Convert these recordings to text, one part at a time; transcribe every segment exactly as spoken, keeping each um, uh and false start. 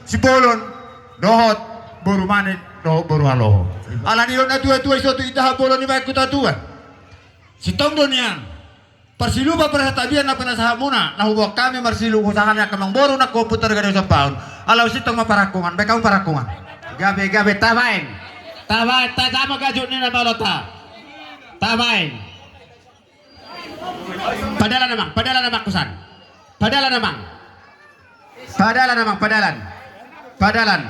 Sibolon dohot boru Manik dohot boru Haloho. Alani didok na tua-tua, iso tu indahan bolon i baen huta tuan. Sintong do nian parsilupa parhatabian na pinasahatmuna, na huboan hami marsilupa, husahat hami angka amangboru nangkin ompunta di gadong sampahon. Alai sintong ma parhangkungan, baen hamu parhangkungan. Gabe, gabe, tabaen. Tabaen, tajama gajut ni na malota. Tabaen. Padalan amang, padalan amang, kusan. Padalan amang. Padalan amang, padalan. Padalan.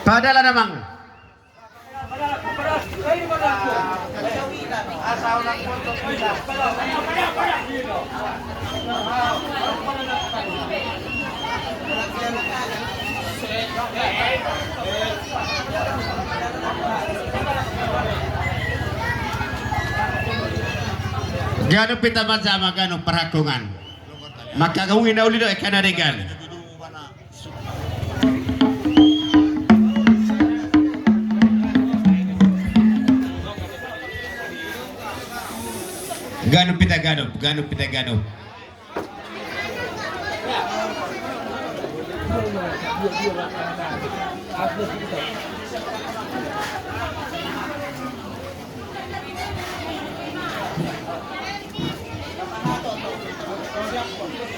Padalan amang. Ganup hita manjama, ganup parhangkungan. Mangkagangi na uli do angka na denggan. Ganup hita ganup, ganup hita ganup.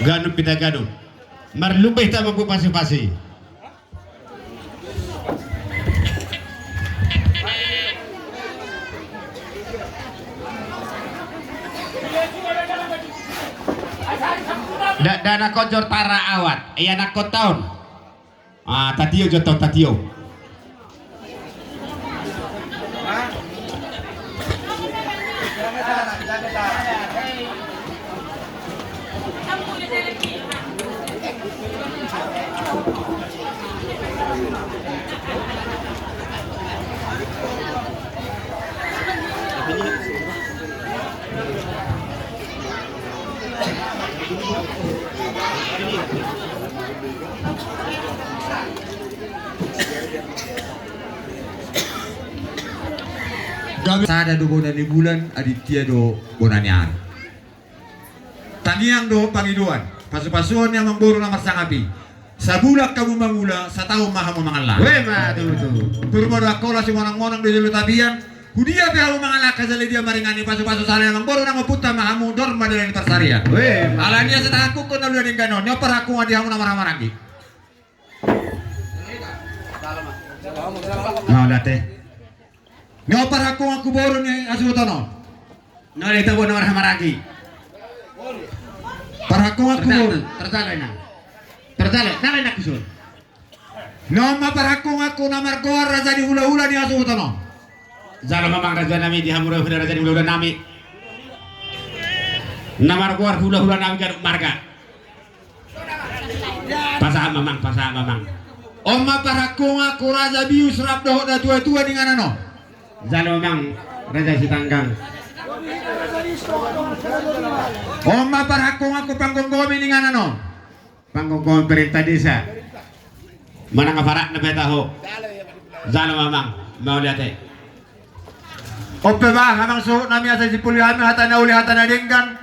Ganup hita ganup. Marlumba hita mambuat pasi-pasi. Nda, nda na konjor tara awat, ia na kontaon. Ah, tatio jo tong, tatio. Sada do bona ni bulan, Aditya do bona ni ari. Tangiang do pangidoan, pasu-pasuon ni amangboru na marsangap i. Sabulan hamu mangula, sataon ma hamu mangallang. Ima tutu. Turma do Angkola, simonang-monang do jolo tapian. Hudia pe hamu mangallang, salelengleleng maringanan, pasu-pasu sahali ni amangboru nang ompunta ma hamu, dor ma dalan ni parsarian. Ima. Alani i asa tahangkuhon na uli denggan on, ni on parhangkungan di hamu na marhahamaranggi. Mauliate. Ni on parhangkungan tu boru ni hasuhuton on. Na uli, tabo na marhahamaranggi. Parhangkungan tu boru. Tarjalo, tarjalo inang. Tarjalo, nang inang, kuson. Ni on ma parhangkungan tu na margoar raja ni hula-hula ni hasuhuton on. Jalo ma amang raja nami, di hamu do huida raja ni hula-hula nami. Na margoar hula-hula nami ganup marga. Pasahat ma amang, pasahat ma amang. On ma parhangkungan tu Raja Bius rap dohot na tua-tua ni inganan on. Jalo ma amang, Raja Sitanggang. On ma parhangkungan tu panggomgomi ni inganan on. Panggomgomi perintah desa. Manang apa rap na beta ho. Jalo ma amang, mauliate. On pe ma amang suhut nami, asa disimpuli hami hata na uli, hata na denggan.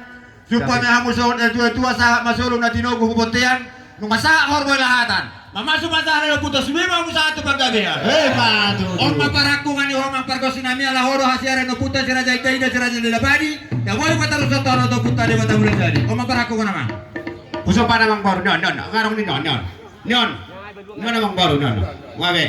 Suhut ma hamu suhut na tua-tua, sahat ma solu na tinogu hu bontean. Nunga sahat horbo i lahatan. Mamasu ma sahat na ompunta, sude ma hamu sahat tu panggabean. Ima tutu. On ma parhangkungan ni ho amang pargonsi nami, ala ho do hasiara ni ompunta si Raja Indainda, si Raja Dila Padi. Ia boi patarushon tu ompunta Debata Mulajadi. On ma parhangkungan amang. Husopan amangboru, ni on, ni on, ngarung ni on, ni on. Ni on. Ni on amangboru, ni on. Gabe.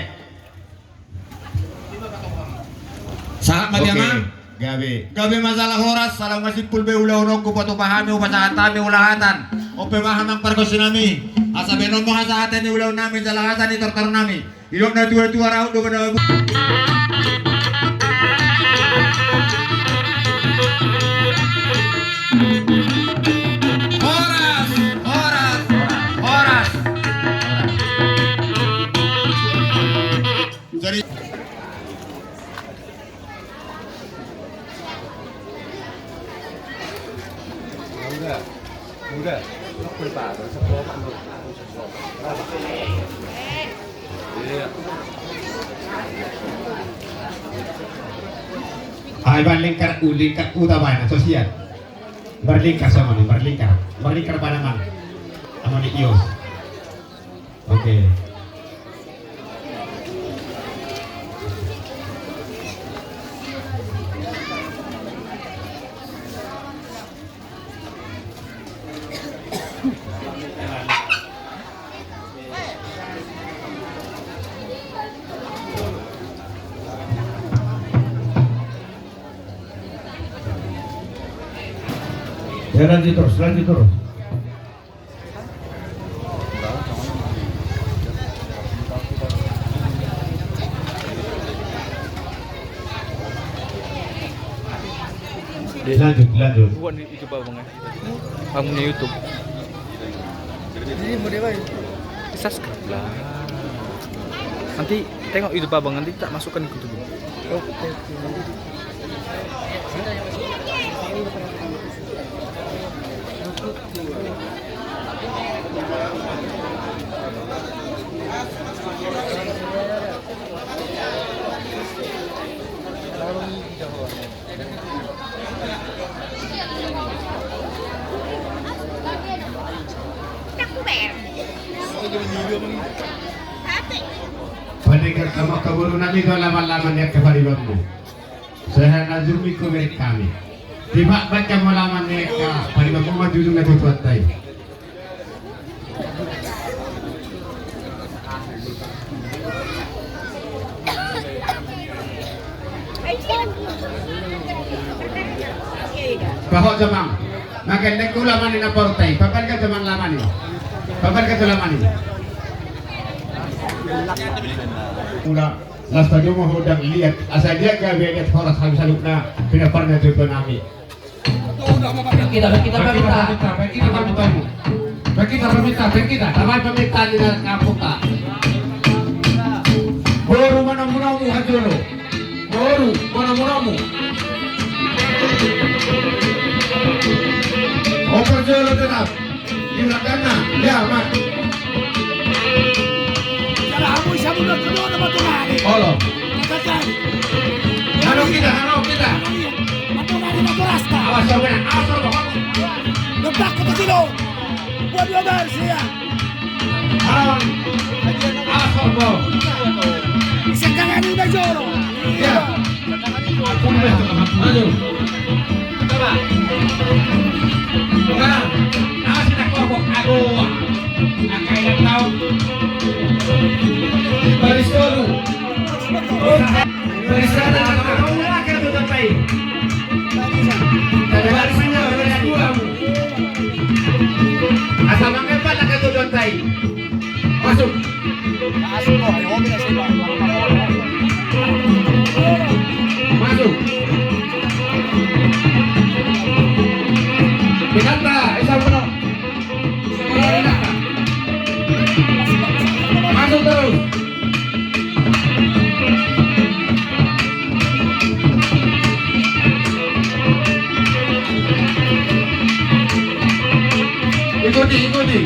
Sahat ma di amang. Gabe. Gabe ma jala horas, salam na simpul be ulaononku, patupa hami, hupasahat hami ulahatan. On pe ma amang pargonsi nami. Asa baenon ma hasahatan ni ulaon nami, jala hata ni tortor nami. Didok na tua-tua, rahut do pada babu. Horas, horas, horas. Jadi Ai, ba lingkar, u lingkar, uta baen, so sian. Marlingkar songon i, marlingkar. Marlingkar pada amang. Amane Ios. Oke. Ya, lanjut terus, lanjut terus. Dilanjut, lanjut. Buat di YouTube abang ya. Abang punya YouTube. Subscribe lah. Nanti tengok YouTube abang, nanti tak masukkan ke YouTube. Oke. Paninggor hamu angka boru nami, do laman-laman ni angka paribanmu. Sai hea na jumingku bereng hami. Tiba baca ma laman ni angka paribanmu, ma jujung na tutuan tai. Paho jamang. Makan dek ulaman ni na portai. Papan ka jamang laman ni. Papan ka jamang laman ni. Ula. Las tadi mau hodang liat, asa dia gabe liat horas habis alukna, pinaparna jojo nami. Kita, kita, kita, kita, kita, kita, kita, kita, kita, kita, kita, kita, kita, kita, kita, kita, boru manomu-nomu hajolo. Boru manomu-nomu. Oper jolo tetap. Di belakangna, ya, Mak. Jala hamu i sabun na kedua na matungari. Olo. Katakan. Halo kita, halo kita. Matungari na torasta. Awas, awas, awas, awas. Lepak ke kecil, oh. Buat dua belas, ya. Halo. Awas, awas, awas. Bisa jangan udah jolo. Ya. Ampun, ampun. Aduh. Coba. Nah, nasi nak kelompok. Aduh. Angka ikan tahu. Baris dulu. Baris dulu. Baris dulu. Baris dulu. Baris dua. Asal mangempat angka tujuan tai. Masuk. Masuk. Pinata, isap penuh. Masuk terus. Ikuti, ikuti.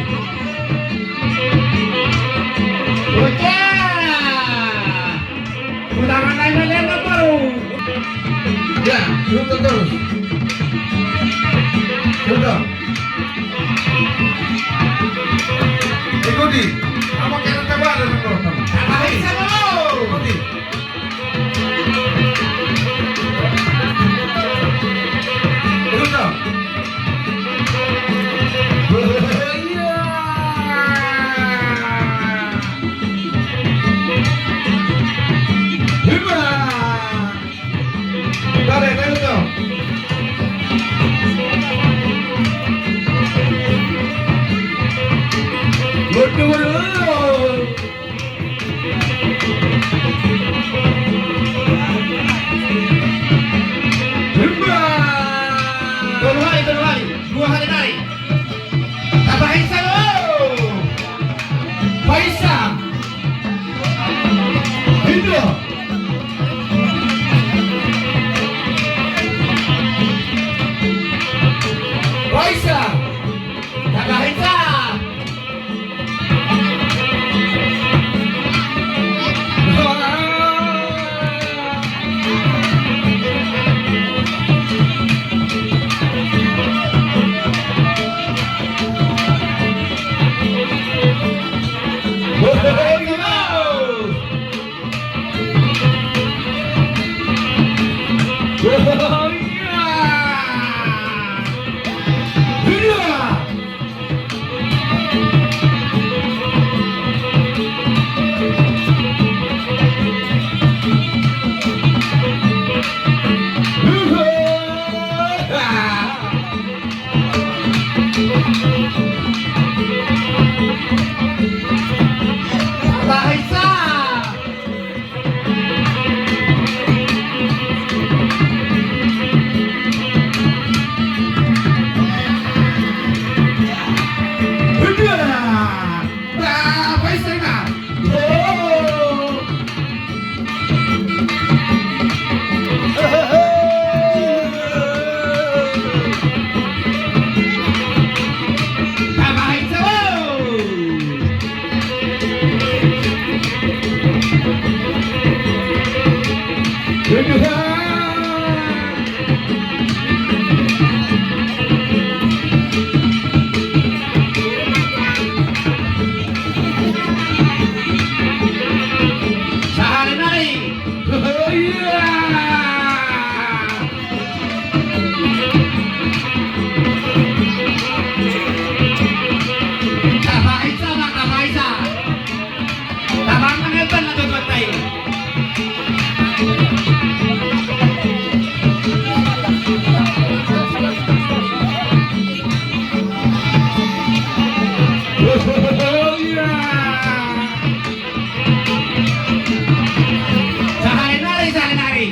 Bocah. Ulangan lain, lain, lain, baru. Ya, ikuti terus. Sudah. Ikuti. Apa kena tebar, teman-teman? Apa bisa, bro? Ikuti. Tolu hali, tolu hali. Dua hali nai. Tapaheca do. Paheca. Indo. Paheca. Tapaheca. Sahali nari, sahali nari.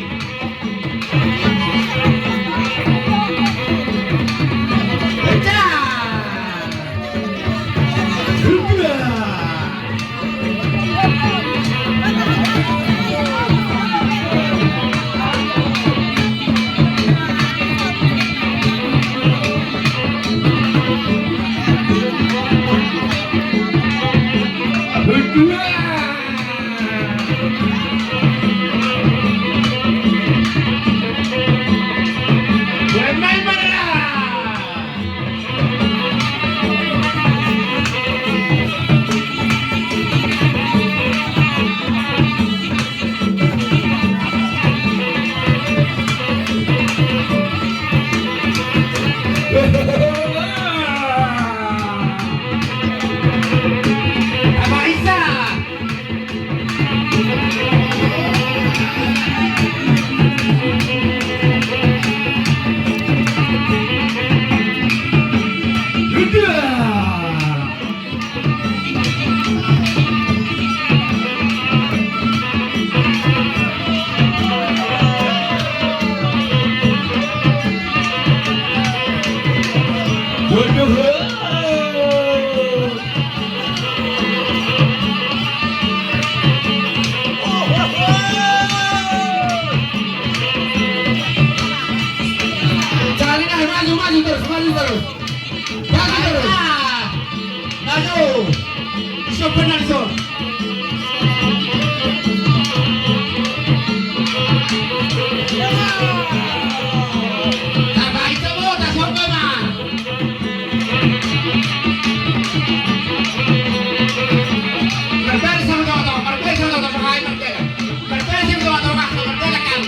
Sahali nari, maju, maju terus, maju terus. Maju terus. Maju. Siap benar, siap. Tabaen ma, tasomba ma. Martele sian tongatonga, martele sian tongatonga, martele. Martele sian tongatonga, martele kan.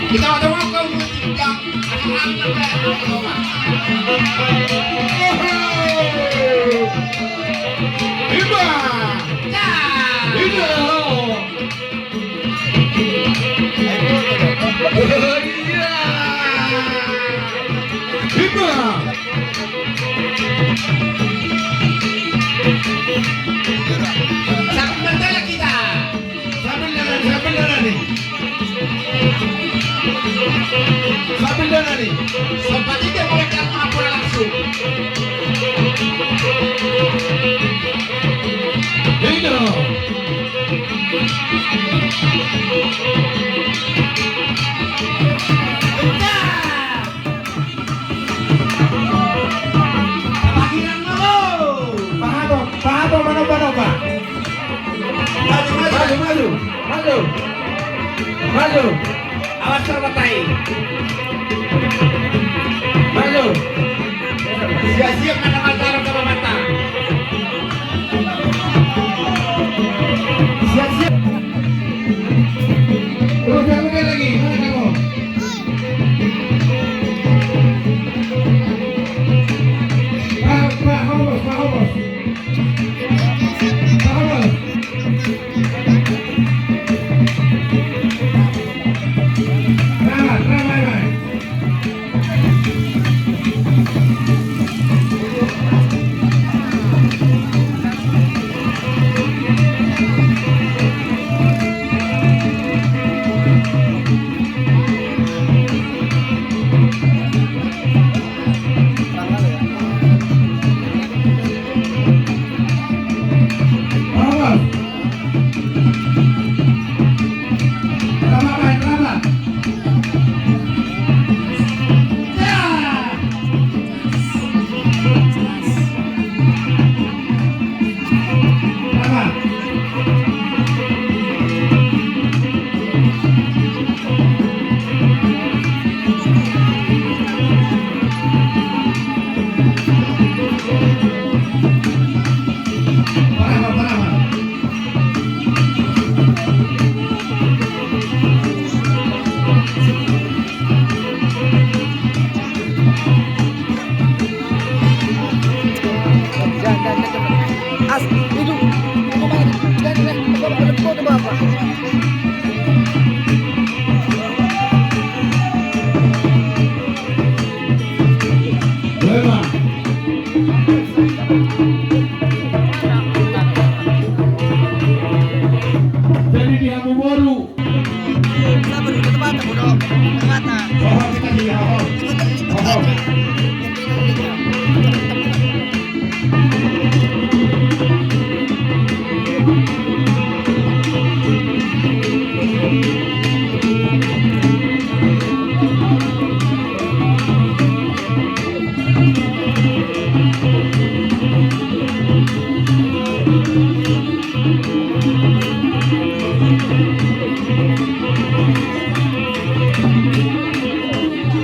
Di tongatonga kau mau tinjam, ada kami martele tongatonga. Ima. Ya. Ima. Ima. Sambil berjalan kita. Sambil jalan, sambil jalan nih. Sambil jalan nih. Sempat tidak boleh datang apa langsung. Ini dong. Pahato, pahato, manopa, nopa. Maju, maju, maju, maju. Maju. Awas terbatai. Maju. Siap-siap,